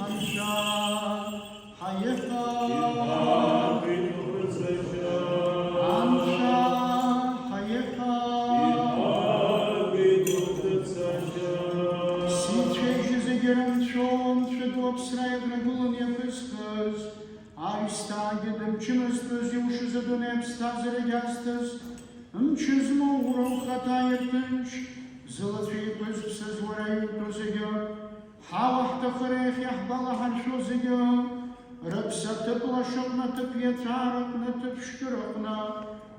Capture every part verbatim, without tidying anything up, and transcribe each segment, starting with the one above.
Анцәа, ҳаиҳа. Анцәа, ҳаиҳа. Сицәеижьы зегьы рынцәоу, Анцәа ду аԥсра иаграгыланы иаԥызхыз, аҩсҭаагьы дымчымызтәыз, иушаз адунеи аԥсҭазаарагь азҭаз, мчы змоу уара ухаҭа ирҭынч, зылацәа еиқәызԥсаз уара иутәу зегьы, ҳауа ҳҭахара иахьа ҳгәалаҳаршәо зегьы, рыԥсы аҭыԥ лашаҟны, аҭыԥ иаҵәара аҟны, аҭыԥ шәшәыра аҟны,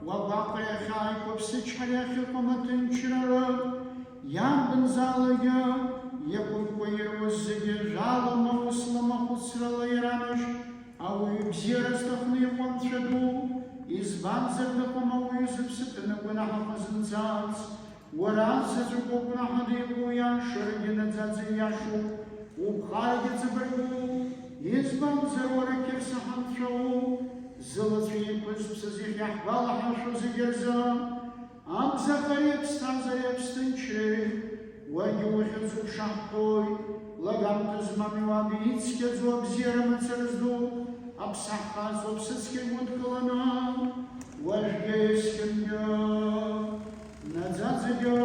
уа гәаҟра иахьааиқәыԥсычҳара иахьыҟам аҭынчра ры, иарбанзаалакгьы иакәымкәа ируаз зегьы жәалоума, усла ма хәыцрала иранашь, ауаҩы бзиара зҭахны иҟоу Анцәа ду, избанзар дыҟам ауаҩы зыԥсы ҭаны гәнаҳа ҟазымҵац. Уара заҵәык угәнаҳа деиҟәу иашарагьы наӡаӡа иашоуп, уԥхарагьы ҵабыргуп, избанзар уара қьырса ҳанцәа уоуп, зылацәа еиқәызԥсаз иахьа ҳгәалаҳаршәо зегьы рзы, абзахареи аԥсҭазаареи аԥсҭынчреи, уагьы ухьӡуп шаҳҳәоит, лагамҭа змам иуаб ицқьаӡоу абзиара мацара зду, аԥсаҳҟазоуп сыцқьа игәыдкыланы, уажәгьы есқьынгьы. Наӡаӡагьы.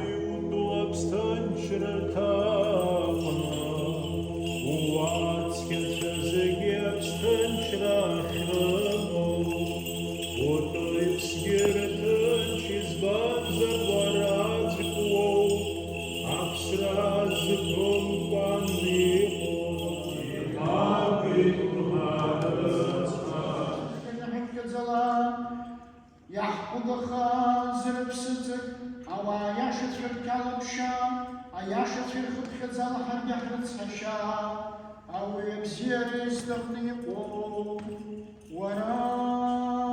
Иутәу аԥсҭынчра ҭаҟны, уацқьацәа зегьы аԥсҭынчра ахьрымоу, утәыҩсгьы рҭынч, избанзар уара аӡәк уоуп, аԥсра зқәымкәан иҟоу. Иаҳхәыгахаз рыԥсыӡык, ауаа иашацәа рқьала ԥшьа, аиашацәа ирхыԥхьаӡала ҳаргьы ҳрыцҳашьа, ауаҩы абзиара изҭахны иҟоу уара.